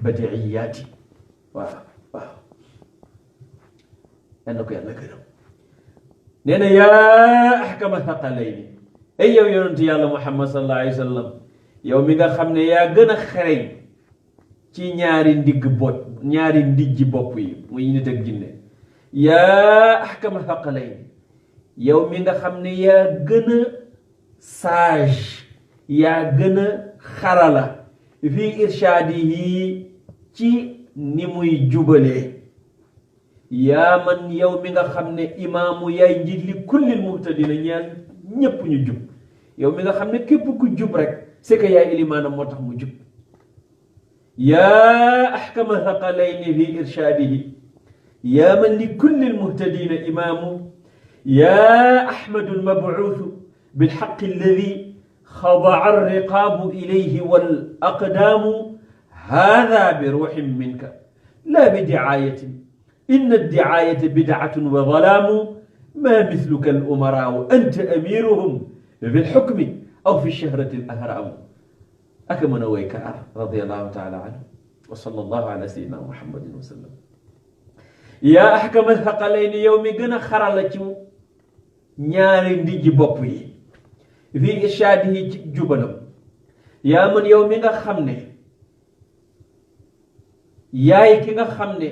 badiiyaati waaw yal na ko yàlla gërëm. nee na yaa ahkama thaqalayni ay yow yonent yàlla Muhammad sallallahu alayhi wa sallam yow mi nga xam ne yaa gën a xereñ ci ñaari ndijji bopp yi muy nit ak jinne. yaa ahkama thaqalayni yow mi nga xam ne yaa gën a sage yaa gën a xarala fii irshaadihi ci ni muy jubalee. yaa man yow mi nga xam ne imaamu yaay njiit li kullil muhtadina ñeel ñépp ñu jub. yow mi nga xam ne képp ku jub rek c'est que yaay ilimaanam moo tax mu jub. yaa ahkama thaqalayni fi irshaadihi yaa man li kullil muhtadina imaamu. yaa ahmadu almabuusu bilxaqi alladi xadaca alriqaabu ilayhi wal aqdaamu haada bi ruuxin minka laa bi dicaayatin inna addicaayata bidcatun wa dalaamu maa misluka alumaraau anta amiruhum fi lxukmi aw fi shahrati alahraamu. ak mën a woy kaar radiallahu taala anhu wa sallallahu ala sayyidina muhammadin wa sallam. yaa ahkama thaqalayni yow mi gën a xarala ci ñaari ndijji bopp yi fii irshaadihi ci jubalam. yaa man yow mi nga xam ne yaay ki nga xam ne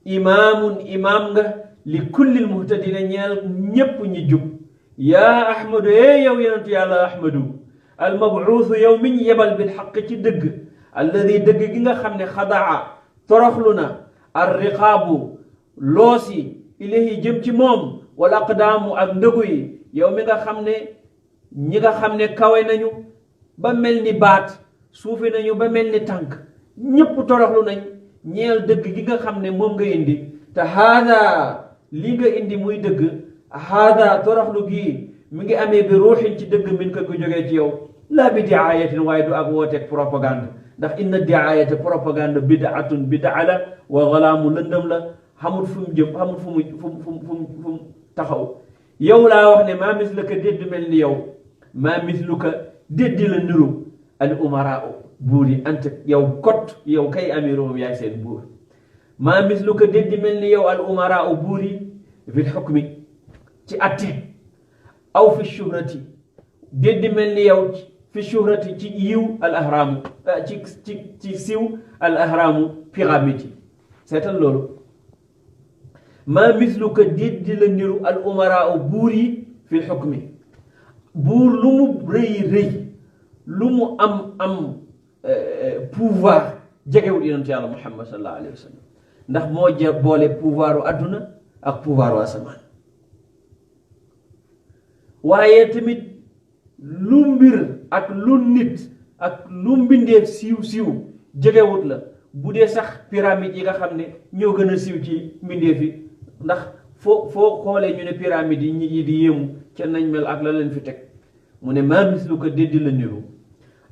imaamun imaam nga li kullil muhtadina ñeel ñépp ñi jub. yaa ahmadu yow yonentu yàlla ahmadu almabuusu yow mi ñu yebal bil xaq ci dëgg alladi dëgg gi nga xam ne xadaa toroxlu na arriqaabu loosi ilayhi jëm ci moom wal aqdaamu ak ndëgu yi. yow mi nga xam ne ñi nga xam ne kawe nañu ba mel ni baat suufi nañu ba mel ni tànk ñépp toroxlu nañ ñeel dëgg gi nga xam ne moom nga indi. te haada li nga indi muy dëgg haada toroxlu gii mi ngi amee bi ruuxin ci dëgg min ko jógee ci yow laa bi diaayatin waaye du ak wooteeg propagande ndax inna diaayata propagande bidaatun bidaa la wa galaamu lëndëm la xamul fu mu jëm xamul fu mu taxaw. yow laa wax ne maa misluka dédd mel ni yow maa misluka déddi la niru al umaraa buur yi anta yow kot yow kay amiruhum yaay seen buur. maa misluka déddi mel ni yow al umaraa buur yi fil xukmi ci atte aw fi shuhrati déddi mel ni yow fi shuhrati ci yiw al ahraamu ci siw al ahraamu pyramide yi. seetal loolu. maa misluka déddi la niru al umaraa buur yi fil xukmi buur lu mu rëy lu mu am pouvoir jegewul yonent yàlla Muhammad sallallahu alayhi wa sallam ndax moo boole pouvoiru adduna ak pouvoiru asamaan. waaye tamit lu mbir ak lu nit ak lu mbindeef siiw jegewut la bu dee sax pyramide yi nga xam ne ñoo gën a siiw ci mbindeef yi ndax foo xoolee ñu ne pyramide yi ñi di yéemu ca nañ mel ak la leen fi teg. mu ne maa misluka déddi la niru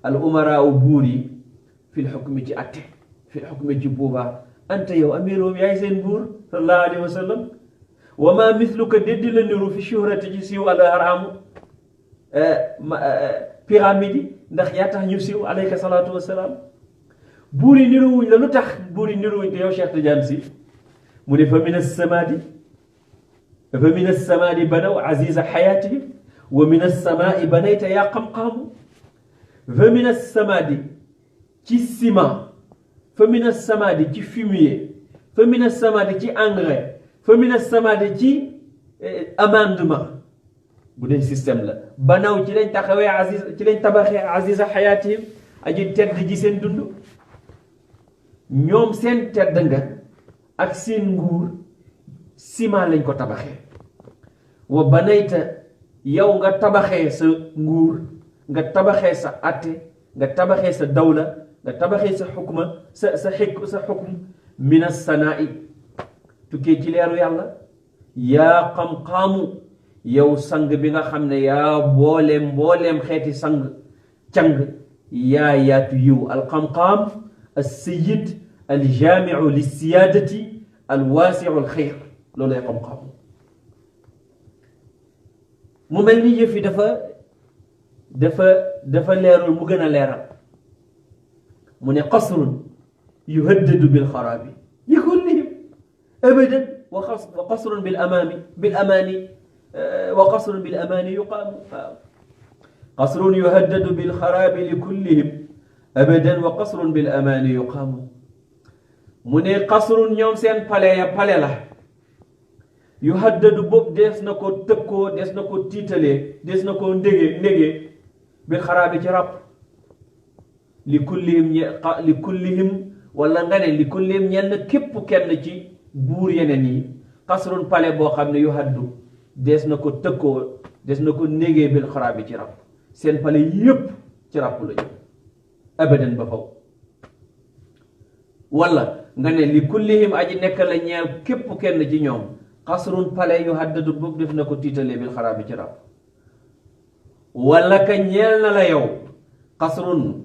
al umaraa buur yi fil xukmi ci atte fil xukmi ci pouvoir anta yow amiroom yaay seen buur sallallahu alayhi wa sallam. wa maa misluka déddi la niru fi shuhrati ci siiw al ahraamu pyramide yi ndax yaa tax ñu siiw alayka salaatu wassalaam. buur yi niruwuñ la lu tax buur yi niruwuñ te yow Cheikh Tidiane Sy mu ne fa min as-samaadi banaw aziza xayaatihim wa min as-samaai banayta yaa qamqaamu. fa min as-samaadi ci ciment, fa min as-samaadi ci fumier, fa min as-samaadi ci engrais, fa min as-samaadi ci amendement. bu dee système la banaw ci lañ taxawee ci lañ tabaxee aziza xayaatihim aji tedd ji seen dund. ñoom seen tedd nga ak seen nguur ciment lañ ko tabaxee. wa banayta yow nga tabaxee sa nguur, nga tabaxee sa atte, nga tabaxee sa dawla, nga tabaxee sa xukma sa xukm min as-sanaa'i tukkee ci leeru yàlla. yaa xam-xaamu yow sang bi nga xam ne yaa mbooleem xeeti sang cang yaa yaatu yiw. alxamxaam as-sayyid aljaamiu lissiyaadati alwaasiu alxayr, loolu lay xam-xam. mu mel ni yëf yi dafa leerul mu gën a leeral. mu ne qasrun yuhaddadu bil xaraabi li kullihim abadan wa qasrun bil amaani wa qasrun bil amaani yuqaamu waaw qasrun yuhaddadu bil xaraabi li kullihim abadan wa qasrun bil amaani yuqaamu mu ne qasrun ñoom seen pale ya pale la yuhaddadu boobu des na ko tëkkoo des na ko tiitalee des na ko ndégee bil xaraabi ci ràpp li kullihim wala nga ne li kullihim ñenn képp kenn ci buur yeneen yi qasrun pale boo xam ne yuhaddu des na ko tëkkoo des na ko ndégee bil xaraabi ci ràpp seen pale yépp ci ràpp la jëm abadan ba faw wala nga ne li kullihim aji nekk la ñeel képp kenn ci ñoom xasrun pale yu haddadu boobu def na ko tiitalee bil xaraab bi ci rab wala ka ñeel na la yow xasrun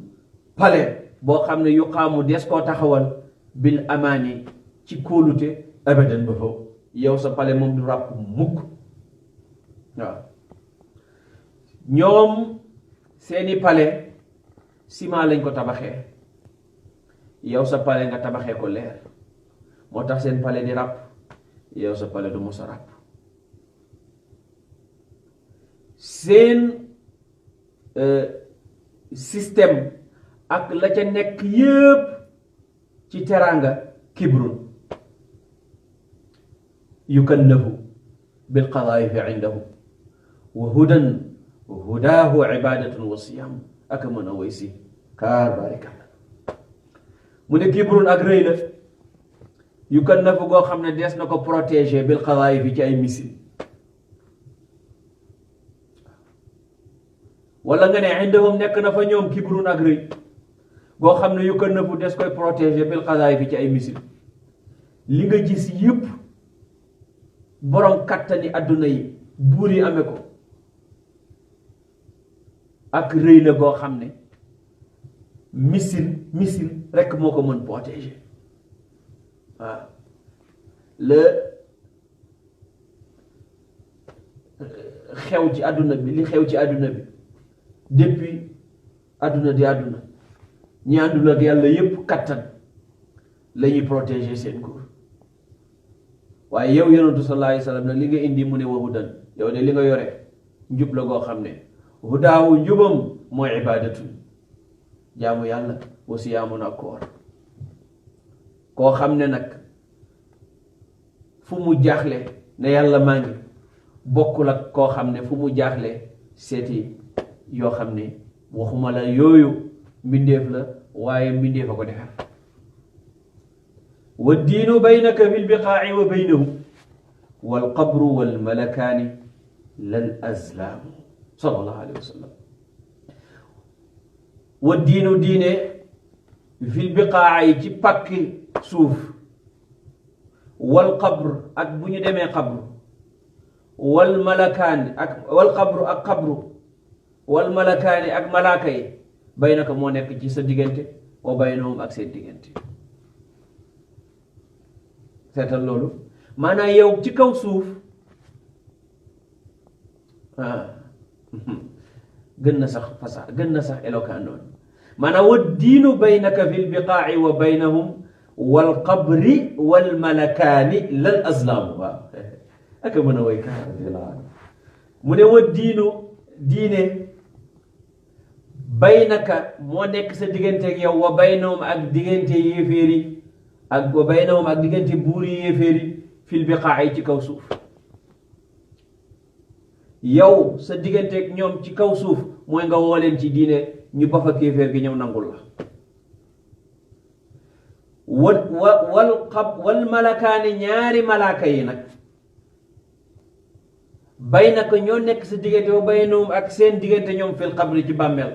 pale boo xam ne yu xaamu des koo taxawal bil amaani ci kóolute abadan ba faw yow sa pale moom du ràpp mukk waaw ñoom seeni pale ciment lañ ko tabaxee yow sa pale nga tabaxee ko leer moo tax seen pale di ràpp yow sa pale du mos a ràpp seen système ak la ca nekk yépp ci teraanga kibrun yukannahu bil qadaa'ifi indahu wa hudaahu ibadatun wa siyam ak mën a way si kaar barikalla mu ne kibrun ak rëy la yukannahu goo xam ne des na ko protéger bil qadaa'ifi ci ay missile wala nga ne indahum nekk na fa ñoom kibrun ak rëy goo xam ne yukannahu des koy protéger bil qadaa'ifi ci ay missile li nga gis yépp borom kattani àdduna yi buur yi amee ko ak rëy la goo xam ne missile rekk moo ko mën protéger waaw la xew ci àdduna bi li xew ci àdduna bi depuis àdduna di àdduna ñi àndul ak yàlla yépp kattan la ñuy protéger seen nguur waaye yow yonentu sallallahu alayhi wa sallam nag li nga indi mu ne wa hudan yow de li nga yore njub la goo xam ne hudaawu njubam mooy ibaadatu jaamu yàlla wa siyaamun ak koor koo xam ne nag fu mu jaaxle ne yàlla maa ngi bokkul ak koo xam ne fu mu jaaxle seeti yoo xam ne waxuma la yooyu mbindeef la waaye mbindeef a ko defar wa diinu baynaka fi lbiqaaci wa baynahu wal qabru wal malakaani lal azlaamu sallallahu alayhi wa sallam wa diinu diine fi lbiqaaci ci pakki suuf wal qabr ak bu ñu demee qabru wal malakaani ak wal qabru ak qabru wal malakaani ak malaaka yi baynaka moo nekk ci sa diggante wa baynahum ak seen diggante seetal loolu maanaam yow ci kaw suuf gën na sax fasax gën na sax éloquent noonu maanaam wa diinu baynaka fi lbiqaaci wa baynahum wal qabri wal malakaani lal azlaamu waaw ak a mën a way kaa mu ne wa diine baynaka moo nekk sa diggante ak yow wa baynahum ak diggante yéeféeri ak wa baynahum ak diggante buuri yéeféeri fil biqaa'i ci kaw suuf yow sa diggante ak ñoom ci kaw suuf mooy nga woo leen ci diine ñu ba fa kéeféer gi ñëw nangul la wal malakaani ñaari malaaka yi nag baynaka ñoo nekk sa diggante wa baynahum ak seen diggante ñoom fil qabri ci bàmmeel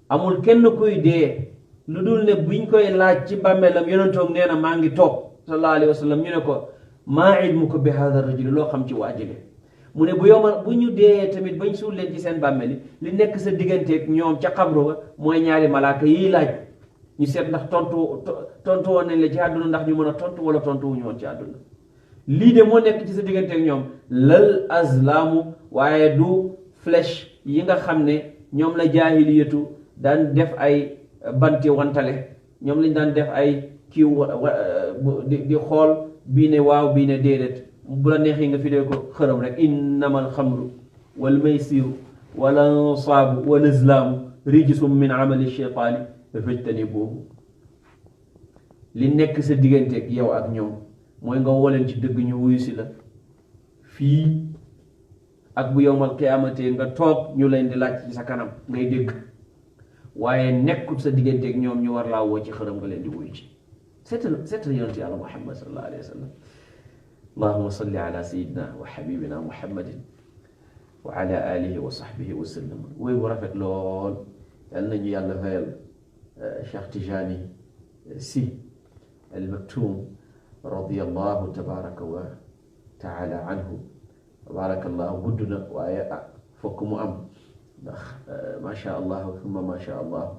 amul kenn kuy dee lu dul ne buñ koy laaj ci bàmmeelam yonentoom nee na maa ngi toog sallallahu alayhi wa sallam ñu ne ko maa ilmuka bi hada rajuli loo xam ci waajile mu ne bu ñu dee tamit bañ suul leen ci seen bàmmeel yi li nekk sa digganteeg ñoom ca xabru ba mooy ñaari malaaka yiy laaj ñu seet ndax tontu woon nañ la ci àdduna ndax ñu mën a tontu wala tontu wuñu woon ci àdduna lii de moo nekk ci sa digganteeg ñoom lal azlaamu waaye du flèche yi nga xam ne ñoom la jaahiliyatu daan def ay banti wantale ñoom lañ daan def ay kii di xool bii ne waaw bii ne déedéet bu la neexee nga fi dee ko xërëm rek innamal xamru wal maysiru wal ansaabu wal azlaamu rijsum min amali shaytaani fajtanibuuhu li nekk sa digganteeg yow ak ñoom mooy nga woleen ci dëgg ñu wuyu si la fii ak bu yowmal qiyaamatee nga toog ñu leen di laaj ci sa kanam ngay dégg waaye nekkul sa digganteeg ñoom ñu war laa woo ci xërëm nga leen di wuyu ci seetal yonent yàlla Muhammad sallallahu alayhi wa sallam allahumma salli ala sayyidina wa habibina muhammadin wa ala alihi wa sahbihi wa sallam woy bu rafet lool yal nañu yàlla fayal Cheikh Tijani Sy al Maktoum radiyallahu tabaraka wa taala anhu tabarakallahu gudd na waaye fokk mu am ndax macha allah summa macha allah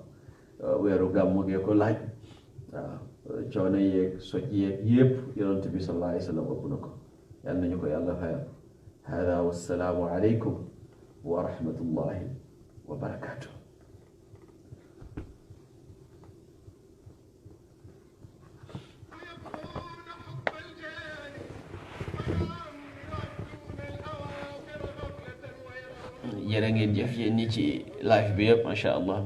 weeru gàmmu gee ko laaj waaw coono yeeg soj yeeg yépp yonent bi sallallahu alayhi wa sallam ëpp na ko yal nañu ko yàlla fayal hada wassalaamu aleykum wa rahmatullahi wa barakatuh jërë ngeen jëf yéen ñi ci live bi yëpp macha allah